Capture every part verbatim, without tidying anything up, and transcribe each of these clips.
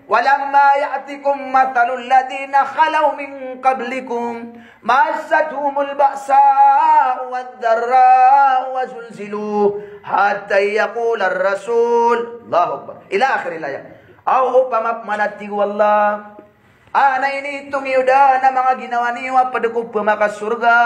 Walamma ya'tikum mathalul ladhina khalaw min qablikum massathumul ba'sa'u wad dharra'u wa zulzilu hatta yaqular rasul. Allahu Akbar. Ila akhiril ayah. Aw opama pman a tig o Allah a na initong iyo dn a manga ginawa niyo a pd ko pmakasorga.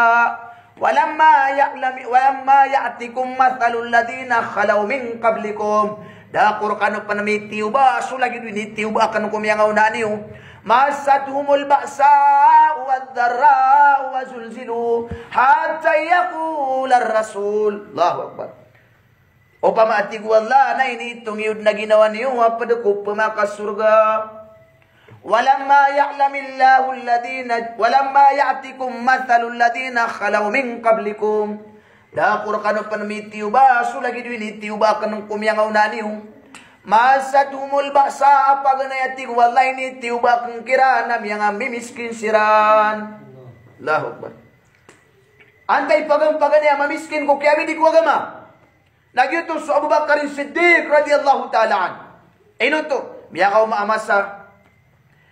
Walamma ya'lam, walamma ya'tikum mathalul ladhina khalaw min qablikum. Da ko rkano pn mitiyoba so lagid o initiyoba akn ko miyangaoona niyo. Massathumul ba'sa'u wad dharra'u wa zulzilu hatta yaqular rasul. Allahu Akbar. Opama a tig o Allah na initong iyo dn a ginawa niyo a pd ko pmakasorga. Walamma ya'lamillahu alladhina, walamma ya'tikum mathalul ladhina khalaw min qablikum. Da ko rkano pn mitiyoba so lagid o initiyoba akn ko miyangaoona niyo. Massathumul ba'sa, a paganay a tig o Allah initiyoba akn kiran a miyangamimiskin siran. Allahu Akbar. Antaa i pagan, paganay a mamiskin ko kiyabidi ko agama? Na giyoto so Abu Bakar Siddiq radhiyallahu ta'ala anhu. Ino oto? Miyakaoma a masa.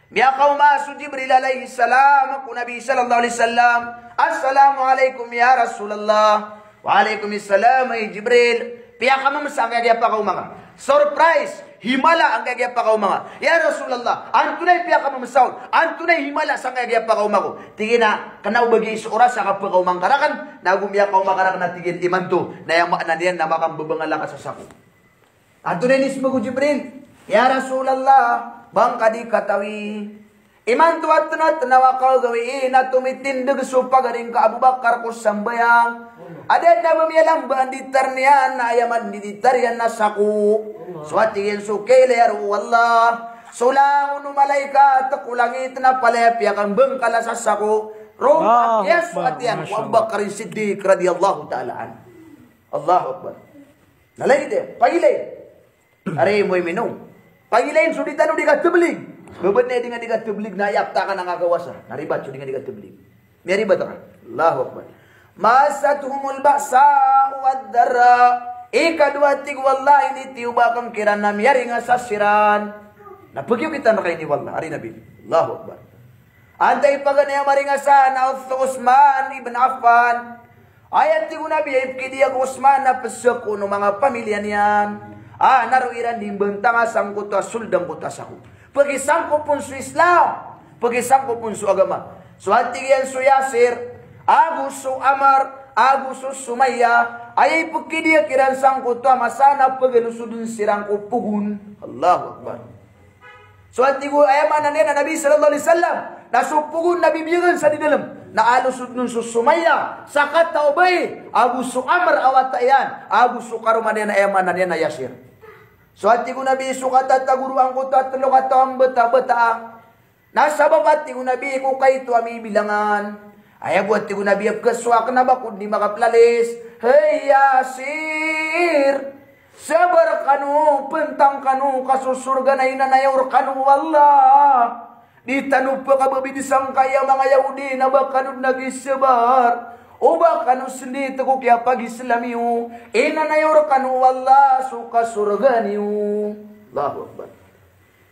Miyakaoma so Jibril alayhis salam ko Nabi sallallahu alayhi wasallam. "Assalamu alaykum ya Rasulullah." "Wa alaykumis salam, hay Jibril." Piyakamamsa angkaya kiyapakaoma nga. Surprise. Himala angkaya kiyapakaoma nga. "Ya Rasulullah, antonaa i piyakamamsa on? Antonaa i himala sangkaya kiyapakaoma ko?" Tig iyan a, "Kna o ba giya so oras a kapakaoma ngka rakn, na go miyakaoma ka rakn a tig iyan imanto, na aya maana niyan na makambabangala ka sa sako." Antonaa i inismbag o Jibril? "Ya Rasulullah, ba ngka di katawi, imanto a tnga-tnga a kagawii na tomitindg so pagari ngka Abu Bakar ko sambayang a da dn a ba miyalamba a nditar niyan, na aya man nditar iyan na sako." So a tig iyan so kailaya roo o Allah, so langon o malaikat ko langit na palaya piyakambangkala sa sako. Roo, Allahu Akbar, so a tig iyan ko Abu Bakar Siddiq radhiyallahu ta'ala anhu. Allahu Akbar. Na lagid iyan, pagilay. Ari mo imino. Pagilayin so di tano di katablig. Babad na di nga di katablig na aya ptaka na nga kawasa. Na ribat so di nga di katablig. Miyaribat ka. Allahu Akbar. Massathumul ba'sa wad dharra. Ikadowa tig o Allah initiyoba akn kiran a miyaringasa siran. Na pgiyokitan rka ini o Allah. Ari Nabi. Allahu Akbar. Antaa i paganay a maringasa? Na so Uthman ibn Affan. Aya tig o Nabi a ipkidiya ko Uthman na pzakon o manga pamilya niyan. A, na roo iran di mbantanga sangkoto a sold angkoto a sako. Pkisangkop on so Islam. Pkisangkop on so agama. So a tig iyan so Yasir, ago so Ammar, ago so Sumayya. Aya ipkidiya kiran sangkoto a masa na pganosod on siran ko pogon. Allahu Akbar. So a tig o, aya maana niyan a Nabi sallallahu alayhi wasallam, na so pogon na bibiyagan sa di dalm, na alosod on so Sumayya, sakataw a bai, ago so Ammar a wata iyan, ago so karoma niyan, aya maana niyan a Yasir. So a tig o Nabi so katatagoro angkoto a tlo kataw a mbata-bata. Na sabap a tig o Nabi ko kaito a mibilangan. Aya bo a tig o Nabi a pkasowa akn a ba ko di makaplalis. Hay Yasir! Sabar kano, pantang kano ka so sorga na inanayaw rkano o Allah. Di tano pkababid sangkaya manga Yahudi na ba kano dn a gisabar. O ba kano sndit ko kiyapagislam iyo. Inanayaw rkano o Allah so kasorga niyo. Allahu Akbar.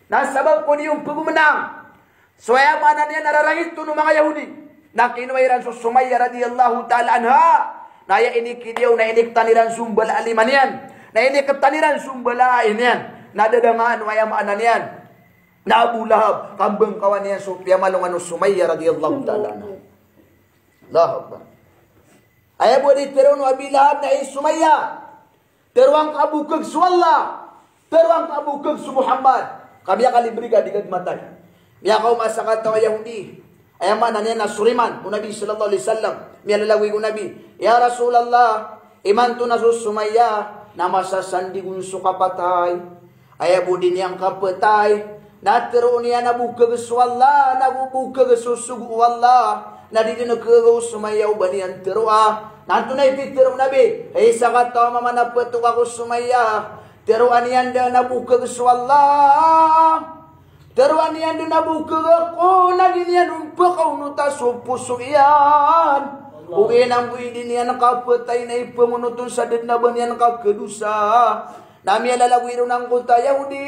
Na sabap ko di on pagomnang. So aya maana niyan na rarangit on o manga Yahudi. Na kinowa iran so Sumayya radhiyallahu ta'ala anha. Na aya inikidiya on na iniktan iran so mbala a lima niyan. Na iniktan iran so mbala a ai niyan. Na dadangaan o aya maana niyan na Abu Lahab, kambangkawan iyan so piyamalongan o Sumayya radhiyallahu ta'ala anha. Allahu Akbar. Aya bo a di tharoon o Abi Lahab na hay Sumayya, tharoa ngka a bokag so Allah, tharoa ngka a bokag so Muhammad, ka miyakalibri ka di ka dn matay. Miyakaoma sakataw a Yahudi, aya maana niyan na soriman o Nabi sallallahu alayhi wasallam, miyalalagoy ko Nabi, "Ya Rasulullah, imanto na so Sumayya na masasandig on so kapatay." Aya bo di niyan kapatay, na tharoon iyan a bokag so Allah, na go bokag so sogo o Allah, na di dn khagaga o Sumayya o ba niyan tharoa. Na antonaa i pitharo o Nabi? Hay sakataw a mama na pthoka ko Sumayya, tharoa niyan dn a bokag so Allah. Tharoa niyan dn a bokag ako, na di niyan on pkaonota so poso iyan. Ogaid na mambo i di niyan kapatay na ipangonot on sa da dn a ba niyan kakadosa. Na miyalalagoy ron angkoto a Yahudi.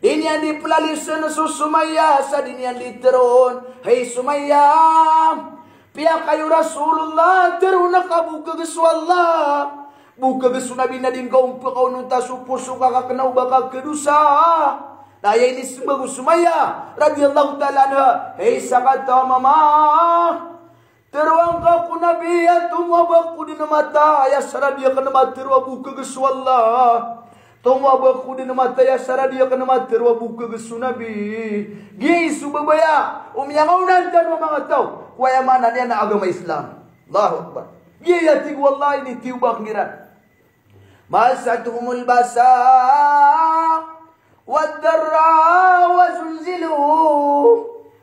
Di niyan di pelalisen so Sumayyah sa di niyan di teroon, "Hay Sumayyah, piyakay o Rasulullah, teroon ka bo kegen so Allah, bo kegen so Nabi na di ngka on pekaonota so poso ka ka kena o ba ka kedosa." Na aya inisembag o Sumayyah radhiyallahu ta'ala anha, "Hay sakataw a mama, teroa ngka ko Nabi a tomo a ba ko den mataya sa da di aken matero a bo kegen so Allah. Tomo a ba ko den mataya sa da di aken matero a bo kegen so Nabi." Giya i so babaya o miyangaoona tano a manga taw ko aya maana niyan a agama Islam. Allahu Akbar. Giya i tig o Allah, initiyoba aken iran. "Massathumul ba'sa'u wad-darra'u wa zulzilu."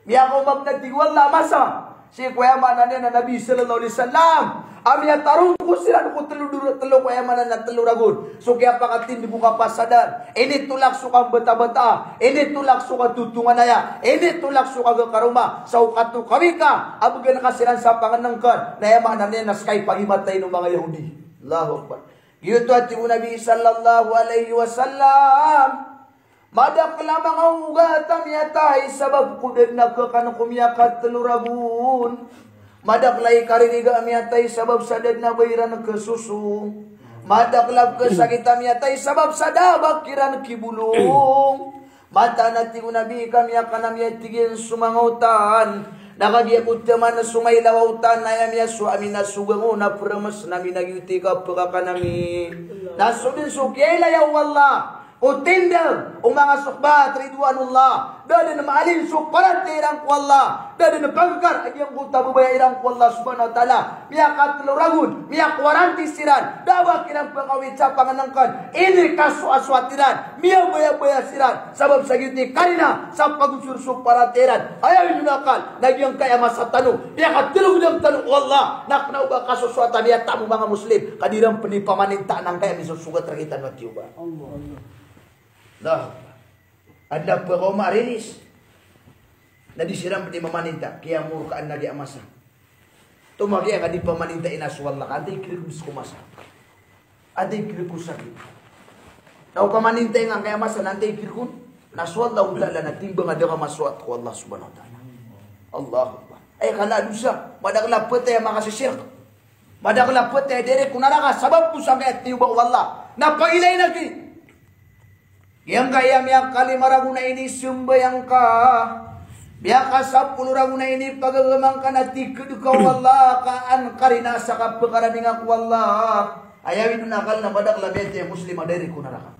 Miyakaoma, tig o Allah, a masa sii ko aya maana niyan a Nabi sallallahu alaihi wasallam a miyatarongko siran ko telo dor-, telo ko aya maana niyan a telo ragon. So kiyapakatindeg o kapasadan, initolak so kambatabata, initolak so katotonganaya, initolak so kagakaroma, sa okatokawika a began ka siran sa pangenengken, na aya maana niyan na sekay pagimatayin o manga Yahudi. Allahu Akbar. Giyoto a tig o Nabi sallallahu alaihi wasallam, madakel a manga ogat a miyatay sabap ko da den a kekan ko miyakatelo ragon. Madakel a ikaririga a miyatay sabap sa da den a ba iran kesoso. Madakel a pekesakit a miyatay sabap sa da a ba kiran kibolong. Mataan a tig o Nabi, ka miyakana miyatig iyan so manga otan. Na kagiya ko taman so mailaw a otan, na aya miyasowa ami na so gango na peremes na mi na giyoto i kapekakan ami. Na so den so kiyailaya o Allah ko tindeg o manga sohbat ridwanullah, da den maalin so paratiyaya iran ko Allah, da den pangkar a giyangkoto a babaya iran ko Allah subhanahu wa ta'ala. Miyakatelo ragon, miyakwaranti siran, da a ba kiran pekawit sa pangenengken, inikasoasoat iran, miyabayabaya siran sabap sa giyoto i karina sa pagosor so paratiyaya iran. Aya windo na akal, na giyangkaya masa tano, miyakatelo godam tano o Allah, na kena o ba kasosoat a miyatamo manga Muslim, ka di iran pen di pamaninta angkaya misosogat rektano a tiyoba. Allahu Akbar. Aden a pekaoma a rilis na di siran pen di mamaninta, kiyamorkaan na giya masa. Tomo a giya ka di pamaninta ina so Allah, ka antai kerek ko masa, antai kerek ko sakit. Na o pamaninta ina angkaya masa na antai kerek on, na so Allahu Ta'ala na timbang a da ka masoat ko Allah subhanahu wa ta'ala. Allahu Akbar. Ay, kala dosa, madakel a petay a makasishirk. Madakel a petay a direk ko naraka sabap ko sangkaya tiyoba o Allah. Na pagilay na ki Giyangkaya miyakalima ragon a inisambayang ka, miyakasapolo ragon a inipagagama ngka na tiked ka o Allah, ka an karina sa kapekarani ngka ko Allah. Aya windo na akal na madakel a miyatay a Muslim a direk ko naraka.